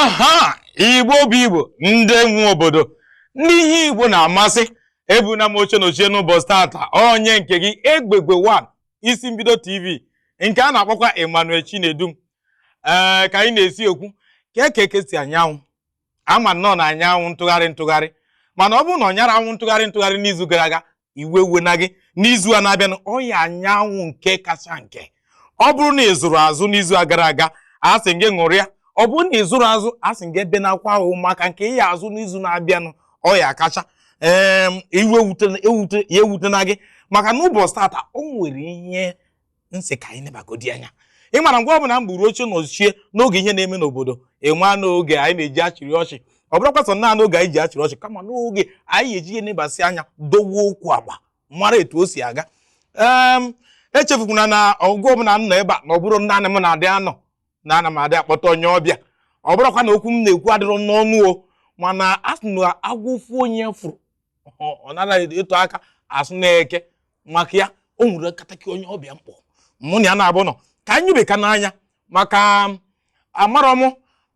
Aha, Igbo bụ Igbo, ndị nwe obodo, ndị ihe Igbo na-amasị. Ebuna m oche n'ochie n'ụbọchị tata, onye nke gị Egbegbe 1 Isi Mbido TV, nke a na-akpọkwa Emmanuel Chinedum. Ee, ka anyị na-esi ekwu ka eke eke si anyanwụ, ama nnọọ na anyanwụ ntụgharị ntụgharị, mana ọ bụrụ na ọ nyara anwụ ntụgharị ntụgharị n'izu gara aga, iwe we na gị n'izu a na-abịanụ, ọya anyanwụ nke kacha nke. Ọ bụrụ na ị zụrụ azụ n'izu a gara aga, a sị gị ṅụrịa. Ọ bụrụ na ị zụrụ azụ, a sị gị ebe na-akwa ahụ maka nke ị ya azụ n'izu na-abịanụ, ọya kacha. Ee, iwe ewute ya ewutena gị, maka na ụbọchị tata o nwere ihe nsị ka anyị nebagodi anya. Ị mara, ngwa ọbụla m gburu oche nọchie n'oge ihe na-eme n'obodo, enwe n'oge anyị na-eji achịrị ọchị. Ọ bụrụkwa sọ naanị oge anyị ji achịrị ọchị, kama n'oge anyị eji ihe nebasị anya, dowe okwu agba, mara etu o si aga. Ee, echefukwana na ọgụ ọbụla m nọ ebe a, na ọ bụrụ naanị m na-adị anọ, na ana m adị akpọta onye ọbịa. Ọ bụrụkwa na okwu m na-ekwu adịrọ n'ọnụ o, mana a sị na agwọ ofu onye fụrụ, ọ naraghị ịtụ aka asụ na-eke maka ya. O nwere kataki onye ọbịa mkpọ mụ na ya na-abụ nọ ka anyị nyubeka n'anya, maka amarọ m,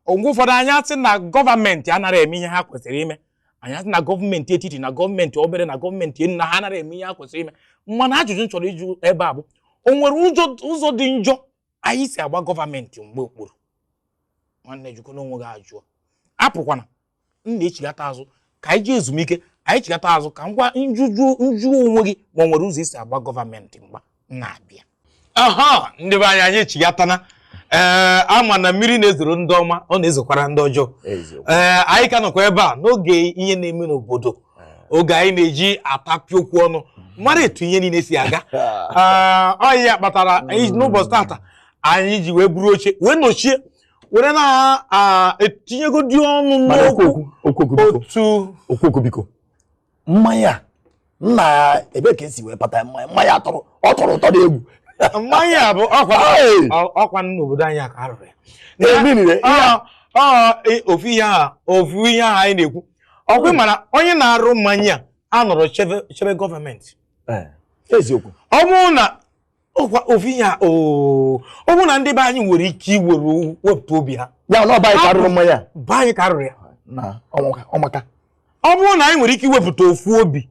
mgbe ụfọdụ anyị asị na gọọmenti anaghị eme ihe ha kwesịrị ime. Anyị asị na gọọmenti etiti, na gọọmenti obere, na gọọmenti enu, na ha anaghị eme ihe ha kwesịrị ime. Mana ajụjụ m chọrọ ịjụ ebe a bụ, o nwere ụzọ dị njọ anyị si agba gọọmenti mgbe okpuru? Nwanne, jụkọ n'onwe gị ajụọ. Apụkwana, m na-echigata azụ ka anyị jee ezumike. Anyị chigata azụ ka ngwa njuju nju onwe gị ma o nwere ụzọ isi agba gọọmenti mgba na-abịa. Aha, ndị be anyị, anyị echigatana. Ee, ama na mmiri na-ezoro ndị ọma, ọ na-ezokwara ndị ọjọọ. Ee, anyị ka nọkwa ebe a n'oge ihe na-eme n'obodo, oge anyị na-eji atapị okwu ọnụ, mara etu ihe niile si aga. Ee, ọ ya kpatara n'ụbọchị tata anyị ji wee buru oche wee nọchie, were na-etinyegodi ọnụ Mana n'okwu. Okwu okwu, biko. Otu Okwu okwu, biko. Mmanya a, nna, ebe ka esi wee pata mmanya? Mmanya tọrọ, ọ tọrọ ụtọ dị egwu. Mmanya a bụ ọkwa Hey! ọkwa n'obodo anyị a ka a rụrụ ya. Ee, mmiri ihe a. Ọ ofu ihe ahụ anyị na-ekwu, ọkwa mana onye na-arụ mmanya a anọrọ chebe chebe gọọmenti. Ee, eziokwu. Ọ bụrụ na ọkwa ofu ihe a, oo, ọ bụrụ na ndị be anyị nwere ike iwere wepụta obi ha Ya na ọba anyị ka arụrụ mmanya a. Be anyị ka arụrụ ya. Na ọmaka, ọmaka. Ọ bụrụ na anyị nwere ike iwepụta ofu obi,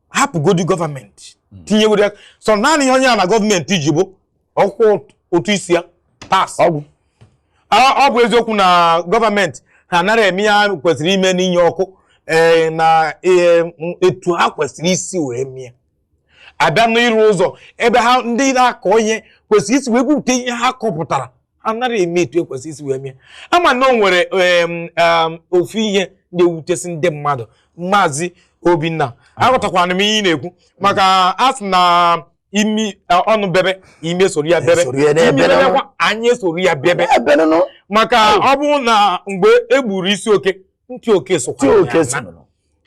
hapụgodi gọọmenti, tinyegodi aka sọ naanị ihe onye a na gọọmenti ji bụ ọkwụ ụtụ isi ya tax. Ọgwụ. Ọ bụ eziokwu na gọọmenti ha anaghị eme ihe ha kwesịrị ime n'inye ọkụ, ee, na ee, etu ha kwesịrị isi wee mie, abịa n'ịrụ ụzọ ebe ha ndị na-akọ ihe kwesịrị isi wee gwupụta ihe ha kọpụtara, ha anaghị eme etu ekwesịrị isi wee mie. Ama na o nwere em, em, ofu ihe na-ewutesi ndị mmadụ. Maazị Obinna, aghọtakwana m ihe ị na-ekwu, maka a sị na imi ọnụ bebe, ime soro ya bebe. Soro ya na-ebe imi nụ. bebekwa, anyị esoro ya bebe. Ebe nụnụ. Maka ọ bụrụ na mgbe e gburu isi oke, ntị oke Tí sokwara oke ya so na.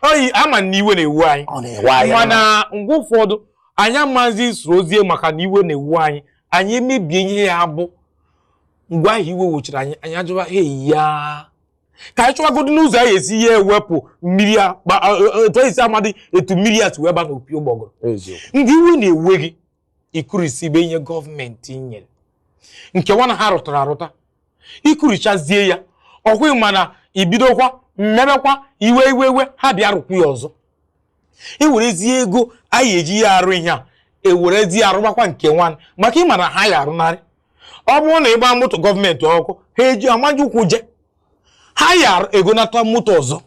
Oyi ama na iwe na-ewu anyị. Ọ na-ewe anyị. Mana mgbe ụfọdụ anyị amaghịzi sorozie, maka na iwe na-ewu anyị, anyị emebie ihe ya bụ mgbe ahụ iwe wochiri anyị, anyị ajụwa hei ya ka anyị chọwagodo n'ụzọ anyị esi ya ewepụ mmiri a etu anyị esi amadị etu mmiri a si wee ba n'opi ụgbọgụrụ. Eziokwu. Mgbe iwe na-ewe gị, ikurisi ihe gọọmenti nyere nke nwa na ha rụtara arụta, ikurichazie ya ọkwa, mana ibidokwa mmebekwa iwe iwe iwe, ha bịa rụkwu ya ọzọ, ewerezie ego anyị eji ya arụ ihe a, ewerezie arụgbakwa nke nwa, maka ịma na ha ya arụnarị. Ọ bụrụ na ịgba moto gọọmenti ọkụ, ha eji amaji ụkwụ je ha ya egonata moto ọzọ.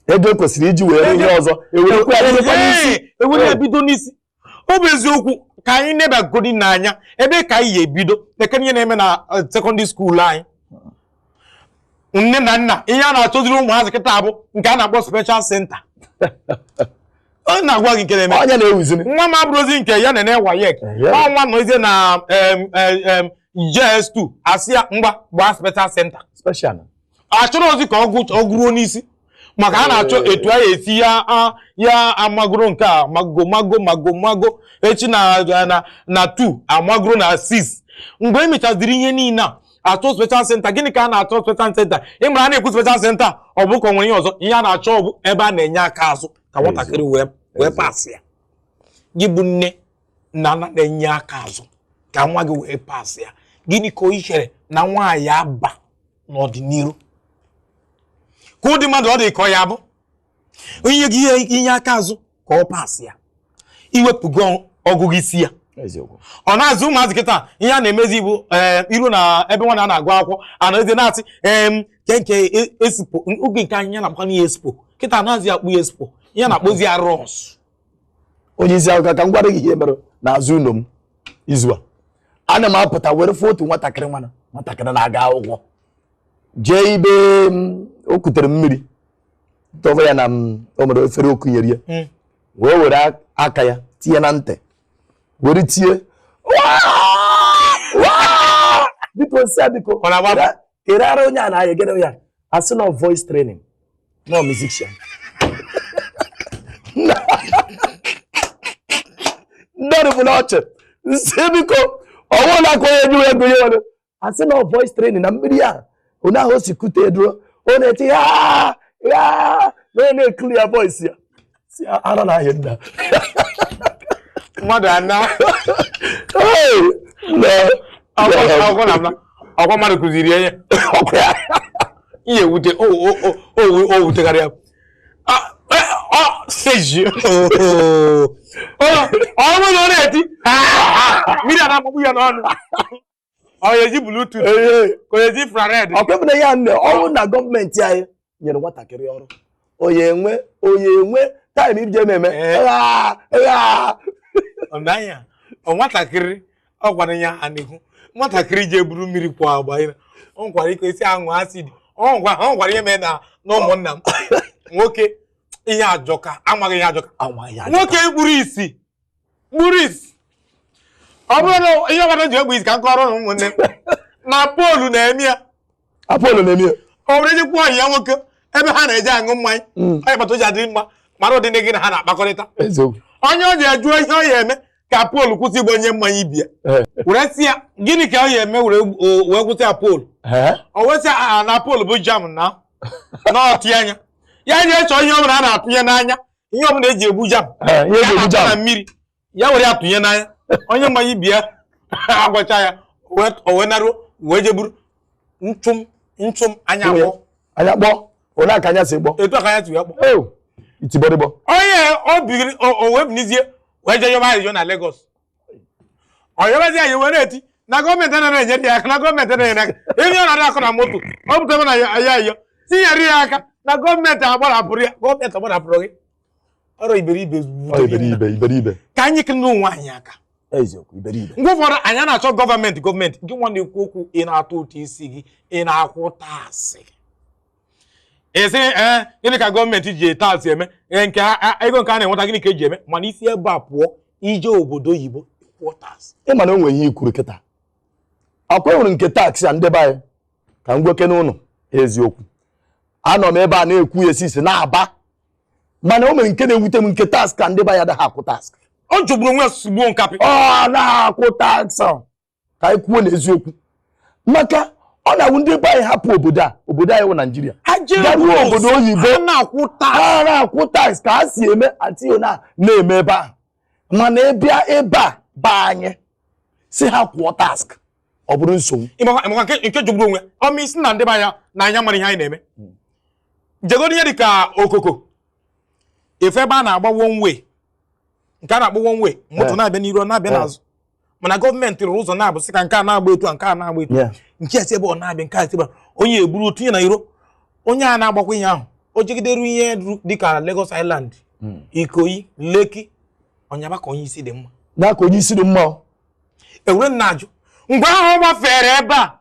Ego ekwesịrị iji wee ihe ọzọ, ewerekwa ya bidokwa n'isi. Ee, ewere ya bido n'isi. Ọ bụ eziokwu ka anyị nebagodi n'anya ebe ka anyị ga-ebido lekere ihe na-eme na secondary school anyị. Nne na nna, ihe a na-achọziri ụmụazị kịta bụ nke a na-akpọ special center. Ọ na-agwa gị nke na-eme. Onye na-ewuzini. Nwa m abụrụzi nke ya na-ene WAEC. Ọnwa nọzie na JS2, asị ya ngwa gbaa special center. Special. Achọrọ ozi ka ọ gụruo n'isi, maka a na-achọ etu a esi ya ya amagoro nke a, mago mago mago mago echi na 2, amagoro na 6. Mgbe emechaziri ihe niile a achọ special center, gịnị ka a na-achọ special center? Ịmara a na-ekwu special center, ọ bụ ka ọ nwere ihe ọzọ ihe a na-achọ? Ọ bụ ebe a na-enye aka azụ ka nwatakịrị wee pasị ya. Gị bụ nne na nna na-enye aka azụ ka nwa gị wee pasị ya, gịnị ka o chere na nwaanyị aba n'ọdịnihu? Ka ụdị mmadụ ọ dị ka ọ ya bụ onye gị ihe inye aka azụ ka ọ pasị ya, iwepụgo ọgụgụ isi ya. Eziokwu. Ọ na-azụ ụmụazị kịta, ihe a na-emezi bụ ee, iru na ebe nwa na-agụ akwụkwọ anaghịzi na-asị nke nke esipo oge nke anyị ya na-akpọ ihe esipo, kịta anaghịzi akpụ ya esipo, ihe a na-akpọzi ya rọs. Onye isi akụkọ, ka m gwara gị ihe mere n'azụ ụlọ m izu a. Ana m apụta were fụ otu nwatakịrị, nwana nwatakịrị na-aga akwụkwọ, jee ibe m, o kutere mmiri tọva ya na m, o mere efere okunyere ya, wee were aka ya tinye na ntị, were tie "Waa! Waa!" Biko si ya, biko. Ọ na-agba? Kere ara onye a na-aya gịnị ya, asị na voice training, no musician. Ndị bụ n'ọchị nsị, biko, ọwụ na aka onye jụrụ ego ya nwere asị na voice training na mmiri ahụ, onye ahụ o si kute eduro, ọ na-eti ya ya na onye na-ekiri ya voice ya si ara na ahịa nna. Mmadụ ana. Hey! Akwụkwọ na ọkwa mmadụ kụziri ya. Ọkwa ya. Ihe ewute o wutekarị ya. Ah, eh, ọ seji ọ bụrụ na ọ na-eti "Ah, ah," mmiri a na-agbagbu ya n'ọnụ, ọ ya eji bluetooth ka ọ ya eji infrared. Ọkwa bụ na ya nne ọrụ na gọọmenti anyị nyere nwatakịrị ọrụ, onye enwe onye enwe time ije ememe. Ghaa, ghaa. Ọnanya ọ nwatakịrị ọ gwara ya anihu nwatakịrị ji eburu mmiri kwa agba ya, ọ nwekwara ike isi aṅụ acid, ọ nwekwara ihe mere na na ụmụnna m nwoke, ihe ajọka amaghị ihe ajọka. Anwa ya. Nwoke kpuru isi, kpuru isi, ọ bụrụ na ihe ọbụla ji egbu isi ka m kọrọ ụnụ ụmụnne m na Pọl na-eme ya. Apollo na-eme ya. Ọ bụrụ ejekwa ọyị ya nwoke ebe ha na-eje aṅụ mmanya, onye kpata o ji adị mma mara ụdị ndị gị na ha na-akpakọrịta. Eziokwu. Onye ọ ji ajụọ ihe ọ ya eme ka Pọl kwụsị ịgba onye mmanya ibia, were sị ya gịnị ka ọ ya eme wee kwụsị ya Pọl. O wee sị a na Pọl bụ jam na na ọtị anya ya ji echọ ihe ọbụla a na-atụnye n'anya, ihe ọbụla eji egbu jam. Ihe eji ya egbu na-atụ na jam. mmiri ya were ya tụnye n'anya onye mmanya ibi ya, agwacha ya o wee naruo wee jeburu nchụm nchụm anya Tụnye. akpọ. Anya kpọ onye aka anya si kpọ. Etu aka ya si wee kpọ. Oh, itibọrịbọ. Onye o biri o wee binizie wee jee yọba ayịyọ na Lagos, ọ yọbazi anyị wee na-eti na gọọmenti anaghị enyere ya aka, na gọọmenti anaghị enyere aka, ihe ọ na-adị akụ na moto ọ pụta ebe na ya ayọ tinyere ya aka na gọọmenti agbarapụrụ ya, gọọmenti agbarapụrụ gị ọrụ iberibe. Ọ iberibe, iberibe. Ka anyị kene onwe anyị aka. Eziokwu, iberibe. Mgbe ụfọdụ anyị na-achọ gọọmenti, gọọmenti gị nwa na-ekwu okwu, ị na-atụ ụtụ isi gị, ị na-akwụ taasị, ị sị ee, gịnị ka gọọmenti ji taasị eme? Ee, nke ego nke a na-enweta, gịnị ka eji eme? Mana isi ebe a pụọ ije obodo oyibo, kwụọ taasị. Ị ma na o nwere ihe ikwuru kịta, ọkwa enwere nke tax a ndebe anyị ka m gweke n'ụlọ. Eziokwu, anọ m ebe a na-ekwu ya esi isi na-aba, mana o mere nke na-ewute m, nke tax ka ndị be anyị adaghị akwụ tax. O jọgburu onwe ya sugbuo nkapị. Ọ na-akwụ tax a, ka anyị kwuo n'eziokwu, maka ọ na-awụ ndị be anyị hapụ obodo a, obodo anyị wụ Naijiria, ha jee garuo obodo oyibo, ha na-akwụ taasị. Ha na-akwụ tax ka ha si eme atio na na-eme ebe ahụ, mana ịbịa ebe a be anyị si ha kwụọ tax, ọ bụrụ nsogbu. Ịmakwa nke jọgburu onwe ọma isi na ndị be anya na anya mara ihe anyị na-eme, jegodo ihe dị ka okoko efe ebe a na-agba one way, nke a na-akpọ one way moto, na-abịa n'iru, ọ na-abịa n'azụ, mana gọọmenti rụrụ ụzọ na-abụ sị ka nke a na-agba etu a, nke a na-agba etu nke a si ebe ọ na-abịa, nke a si ebe onye eburu tinye na iro, onye a na-agbakwa ihe ahụ o jegideru ihe dịka Lagos Island, Ikoyi, Lekki, ọnyaba ka onye isi dị mma. N'aka onye isi dị mma ọ. Ewere nna ajụ mgbe ahụ ọ gbafere ebe a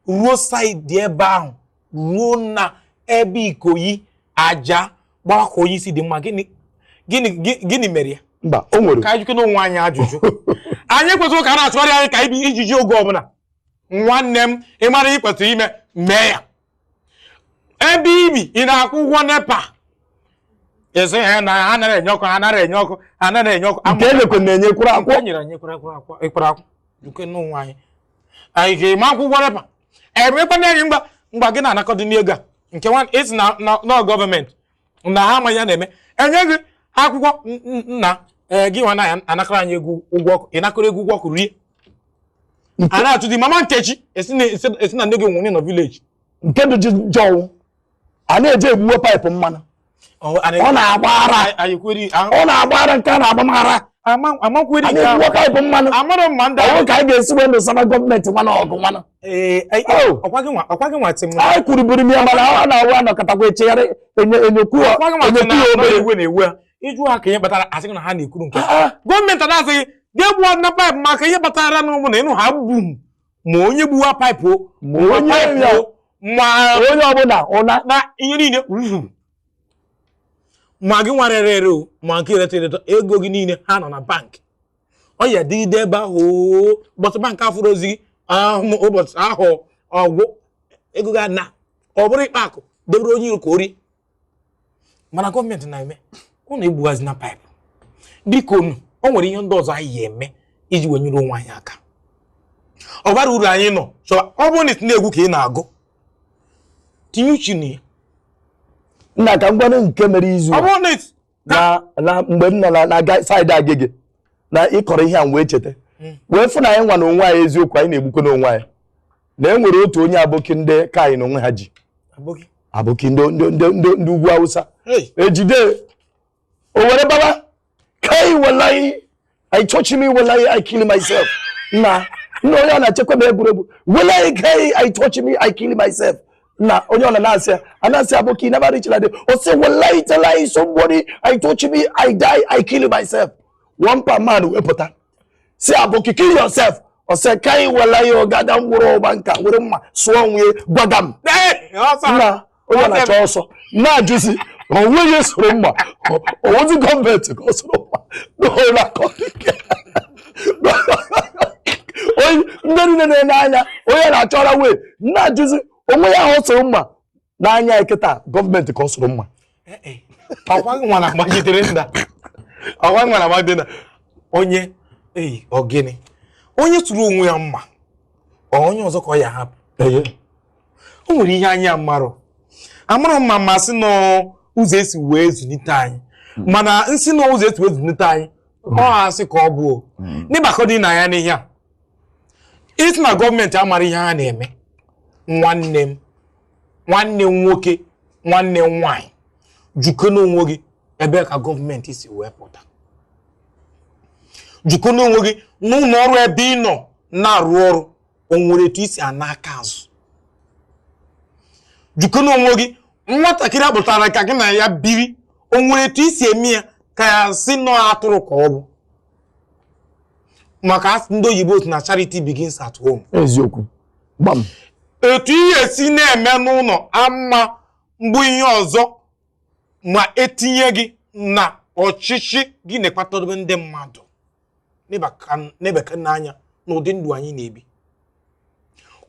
ruo side ebe ahụ ruo na ebe Ikoyi aja gbawa ka onye isi dị mma, gịnị gịnị gịnị mere ya? Mba, o nwere. Ka anyị jụkene onwe anyị ajụjụ. Anyị ekwesịghị ka a na-achụgharị anyị ka ibi ijiji oge ọbụla. Nwanne m, ị mara ihe ị kwesịrị ime, mee ya. Ebe ibi ị na-akwụ ụgwọ NEPA, esi ha na ha anaghị enye ọkụ, ha anaghị enye ọkụ, ha anaghị enye ọkụ. Nke emekwe na-enye kwụrụ akwụ. Akwụ nyere anyị kwara akwụ akwụ ịkwara akwụ nke n'onwe anyị, anyị ga-eme akwụkwọ NEPA emekwana anyị mgba mgba gị na-anakọdị n'ego a nke nwa isi na na gọọmenti na ha amaghị ya na-eme enye gị akwụkwọ nna ee gị nwa na anakọrọ anyị ego ụgwọ ọkụ, ị nakọrọ ego ụgwọ ọkụ rie, a na-achụ di mama Nkechi esi na esi na nne gị nwụrụ nọ village. Nke dị jọwụ A na-eje egbuwe paịpụ mmanụ. Ọ na-agba ara. Ọ na-agba ara, nke a na-agba m ara. Amakwere. A na-egbuwe paịpụ mmanụ. Amara m ma ndị Ọ ka anyị ga-esi wee nụsara gọọmenti nwanụ ọgụ nwanụ. Oh. Ọkwa gị nwa sị m Anyị kwuruburu m ya, mana ọ na-awụ anọkọtakwa echegharị enye enyekwu Ọkwa gị nwa sị enyekwu na ya obere. na-ewe na-ewe ha. Ịjụ ha ka ihe kpatara, asị gị na ha na-ekwuru nke Ah, ah. gọọmenti na-asị gị ga-egbuwa na paịpụ, maka ihe kpatara na ụmụ na ịnụ ha gbum ma onye gbuwa paịpụ o, Ma onye paịpụ ya o, ma onye ọbụla ụna. Na ihe niile ruru ma gị nwa rere ere o, ma nke ereta ereta, ego gị niile ha nọ na bank, ọ ya dịgide ebe ahụ oo. Ụbọchị bank afụrụ ozi gị ahụ, ụbọchị ahụ ọgwụ ego gị na ọ bụrụ ikpe akụ debere onye iro ka o rie. Mana gọọmenti na-eme ụnụ egbughazi na paịpụ, biko nu. O nwere ihe ndị ọzọ anyị ga-eme iji wee nyere onwe anyị aka. Ọ bara uru anyị nọ chọwa. Ọ bụrụ na ị na-egwu ka ị na-agụ, tinye uche na ya. Nna, ka m gwanụ nke mere izu Ọ a. bụrụ na Na mgbe m nọ na side Agege na ịkọrọ ihe a, m wee cheta, wee fụ na anyị nwa na onwe anyị, eziokwu, anyị na-egbukwa n'onwe anyị, na e nwere otu onye aboki ndị ka anyị na onwe ha ji. Abụghị. Aboki ndị ugwu Awụsa. Hey. Ejide o were baba kai, wallahi I touch me, wallahi I kill myself. Na nna, onye ọ na-achekwa m egwuregwu, wallahi kai I touch me, I kill myself. Na onye ọ na-asị anasị aboki never reach like that, o say wallahi tallahi somebody I touch me, I die, I kill myself. One per man wepụta si aboki kill yourself, o say kai wallahi ọgada ngwụrụ ụba nka were mma sụọ onwe gwagam. Hey, ọsọ. Nna, onye na-achọ ọsọ na-ajụzi onwe ya soro mma ozi gọọmenti ka ọ soro mma n'ụlọ akọike. Onye ndị niile na-ene anya onye na-achọra wee na-ajụzi onwe ya ahụ soro mma n'anya ya kịta, gọọmenti ka ọ soro mma. Eh, eh. Ọkwa gị nwa na-agbagidere nda, ọkwa gị nwa na-agbagidere nda onye ei ogene onye tụrụ onwe ya mma, ọ onye ọzọ ka ọ ya hapụ. O nwere ihe anyị amarọ amarọ ma masị n'ụzọ esi wee zụlite anyị, mana nsị n'ụzọ esi wee zụlite anyị, ọ asị ka ọ bụ o. N'ịgbakọ dị na ya n'ihe a, isi na gọọmenti amara ihe ha na-eme. Nwanne m, nwanne m nwoke, nwanne m nwaanyị, jukọ n'onwe gị ebe ka gọọmenti si wee pụta. Jukọ n'onwe gị n'ụlọ ọrụ ebe ị nọ na-arụ ọrụ, o nwere etu isi ana aka azụ. Jukọ n'onwe gị, nwatakịrị akpụtara ka gị na ya biri, o nwere etu isi eme ya ka ya si nọ atụrụ ka ọ bụ, maka asị ndị oyibo si na charity begins at home. Eziokwu, gbam. Etu ihe esi na-eme n'ụlọ ama mbụ ihe ọzọ ma etinye gị na ọchịchị gị na-ekpatadobe ndị mmadụ n'ebeka n'anya n'ụdị ndụ anyị na-ebi.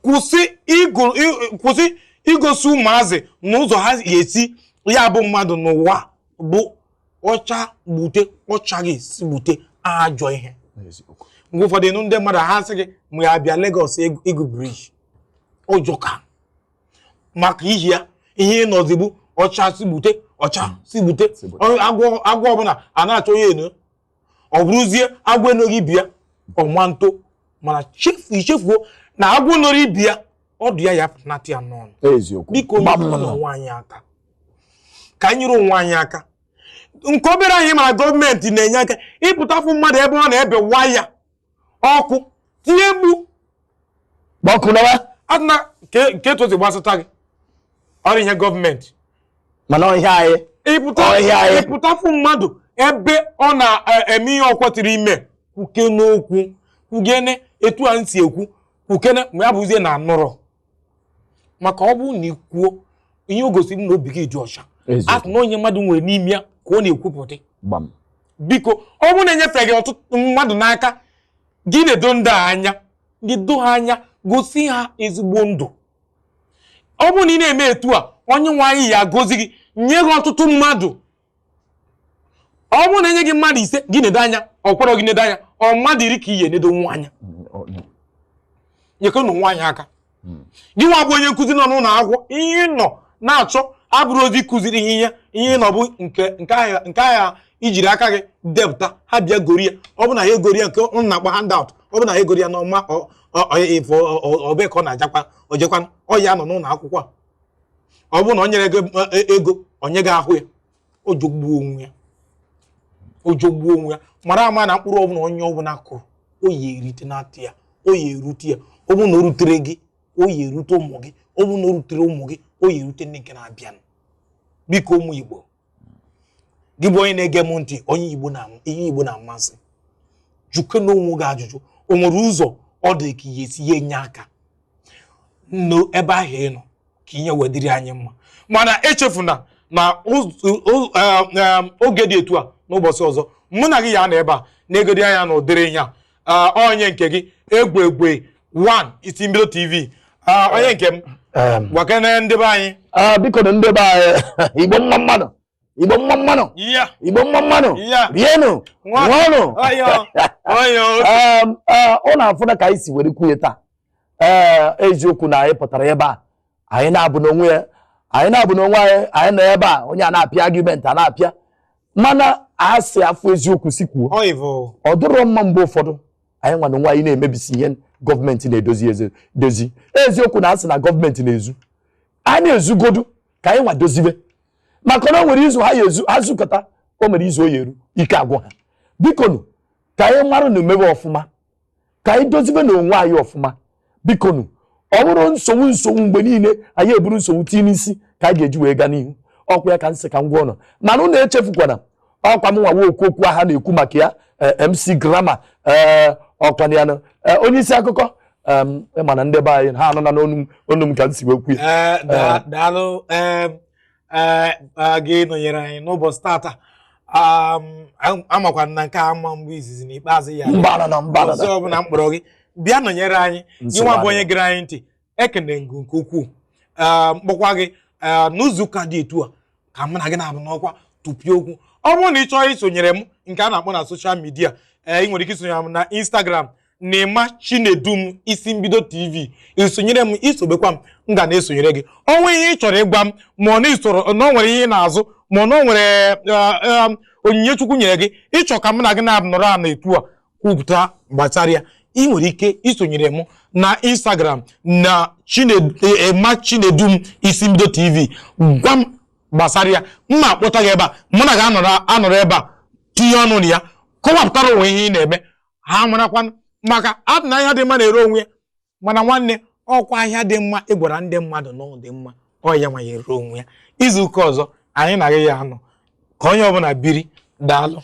Kwụsị igosi ụmụazị n'ụzọ ha ga-esi ya bụ mmadụ n'ụwa bụ ọcha gbute ọcha gị si gbute ajọ ihe. Mgbe ụfọdụ ịnụ ndị mmadụ ha sị gị ma ya bịa Lagos ịgụ bridge ụjọ ka maka ihi ya ihe ịnọzigbu ọcha si gbute ọcha si gbute. Agwọ agwọ ọbụla a na-achọ ya eno, ọ bụrụzie agwọ enoghị ibi ya ọnwa nto, mana chefu ichefuo na agwọ nọrọ ibi ya ọdụ ya ya pụnata ya n'ọnụ. Eziokwu. Biko, gbam. nyere onwe anyị aka, ka anyị nyere onwe anyị aka nke obere anyị mara gọọmenti na-enye aka ịpụtafụ mmadụ ebe ọ na-ebe waya ọkụ tinye mgbu. Gbọkụ nawa. Atụna ka etu o si gbasata gị ọrụ ihe gọọmenti. Mana ọhịa anyị ịpụta Ọhịa anyị. Ịpụtafụ mmadụ ebe ọ na-eme ihe ọ kwetịrị ime, kwuke n'okwu, kwugene etu a si ekwu, kwukene ma ya bụzie na anụrọ, maka ọ bụrụ na ị kwuo ihe o gosiri na obi gị dị ọcha. Eziokwu. Asị na onye mmadụ nwere n'ime ya ka ọ na-ekwupụta. Gbam. Biko, ọ bụrụ na enyefeghị ọtụtụ mmadụ n'aka gị, na-edo ndị a anya, gị do ha anya, gosi ha ezigbo ndụ. Ọ bụrụ na ị na-eme etu a, onye nwe anyị ya gozi gị, nye gị ọtụtụ mmadụ. Ọ bụrụ na enye gị mmadụ 5, gị na-edo anya, ọ kwọrọ gị nedo anya, ọ mmadụ 10 ka ị ga enedo nwa anya. Nyekọ na nwa anyị aka. Gị nwa bụ onye nkụzi nọ n'ụlọ akwụkwọ, ihe ị nọ na-achọ abụrụ ozi kụziri ihe ihe ị nọ bụ nke ahịa ijiri aka gị depụta, ha bịa gori ya. Ọ bụ na ha egori ya, nke ọ na-akpọ handout, ọ bụ na ha egori ya n'ọma obe ka ọ na-ajakwa ojekwa ọ ya nọ n'ụlọ akwụkwọ a. Ọ bụrụ na o nyere gị ego, onye gị ahụ ya, o jogbuo onwe ya, o jogbuo onwe ya. Mara ama na mkpụrụ ọbụla onye ọbụla kụrụ, o yi erite n'atụ ya, o yi erute ya. Ọ bụrụ na o rutere gị, o yi erute ụmụ gị. Ọ bụrụ na o rutere ụmụ gị, o yi erute ndị nke na-abịanụ. Biko, ụmụ Igbo, gị bụ onye na-ege m ntị, onye Igbo na ihe Igbo na-amasị, jụke n'onwe gị ajụjụ: o nwere ụzọ ọ dị ka ihe esi ya enye aka n'ebe ahụ ị nọ ka ihe wedịrị anyị mma? Mana echefuna na oge dị etu a n'ụbọchị ọzọ, mụ na gị ya na ebe a na-egodi anya na ụdịrị ihe a. Onye nke gị, Egwegwe 1 Isi Mbido TV. Onye nke m, gwakene ndị be anyị. Biko na ndị be anyị, Igbo mma mmanụ, Igbo mma mmanụ. Ya. Igbo mma mmanụ. Ya. Rienụ. Ṅụọnụ. Ọyọ ọyọ. Ọ na-afụna ka anyị si were kwuye taa. Ee, eziokwu na anyị pụtara ebe a, anyị na-abụ n'onwe ya, anyị na-abụ n'onwe anyị, anyị nọ ebe a, onye a na-apịa argument a na-apịa, mana a sị afụ eziokwu si kwuo. Ọyịvụ. Ọ dịrọ mma mgbe ụfọdụ anyị nwa na onwe anyị na-emebisi ihe gọọmenti na-edozi dozi. Eziokwu na asị na gọọmenti na-ezu, a na-ezugodu ka anyị nwa dozibe, maka na o nwere izu ha ya ezu, ha zukọta, o mere izu oyi eru ike agwụ ha. Bikonu, ka anyị marụ na omebe ọfụma, ka anyị dozibe na onwe anyị ọfụma. Bikonu, ọ bụrụ nsogbu nsogbu mgbe niile, anyị eburu nsogbu tinye n'isi ka anyị ga-eji wee gaa n'ihu. Ọkwa ya ka nsị ka m gwa ụnụ, mana ụnụ echefukwana, ọkwa m nwa okwu okwu aha na-ekwu maka ya, MC Grammar. Ee, ọkwa ya nụ. Onye isi akụkọ, ịma na ndị be anyị ha anọ na n'onu m, onu m ka m si wee kwu ya. Ee, daalụ. Ee, gị nọnyere anyị n'ụbọchị tata. Amakwa na nke a ama mgbe izizi na ikpeazụ ya. Mbara na mbara. Ọzọ ọbụla mkpọrọ gị, bịa nọnyere anyị. Gị nwa bụ onye gere anyị ntị, ekene ngụ nke ukwuu. Ee, mkpọkwa gị n'izu ụka dị etu a ka mụ na gị na-abụ n'ọkwa tụpịa okwu. Ọ bụrụ na ị chọọ isonyere m nke a na-akpọ na social media, ee, ị nwere ike isonyere m na Instagram na Ịma Chinedum Isi Mbido TV. Isonyere m, isobekwa m, m ga na-esonyere gị. Ọnwa ihe ị chọrọ ịgwa m, ma ọ na isoro na o nwere ihe ị na-azụ, ma ọ na o nwere onyinye Chukwu nyere gị, ịchọ ka mụ na gị na-abụ nọrọ na etu a kwupụta gbasara ya, ị nwere ike isonyere m na Instagram na Ịma Chinedum Isi Mbido TV. Gwa m gbasara ya, m ma akpọta gị ebe a, mụ na gị anọrọ ebe a tinye ọnụ na ya, kọwapụtara onwe ihe ị na-eme, ha marakwanụ, maka adị na ahịa dị mma na-ere onwe ya. Mana nwanne, ọkwa ahịa dị mma ị gwara ndị mmadụ na ọ dị mma, ọ ya nwa ya ere onwe ya. Izu ụka ọzọ anyị na gị ya anọ, ka onye ọbụla biri. Daalụ.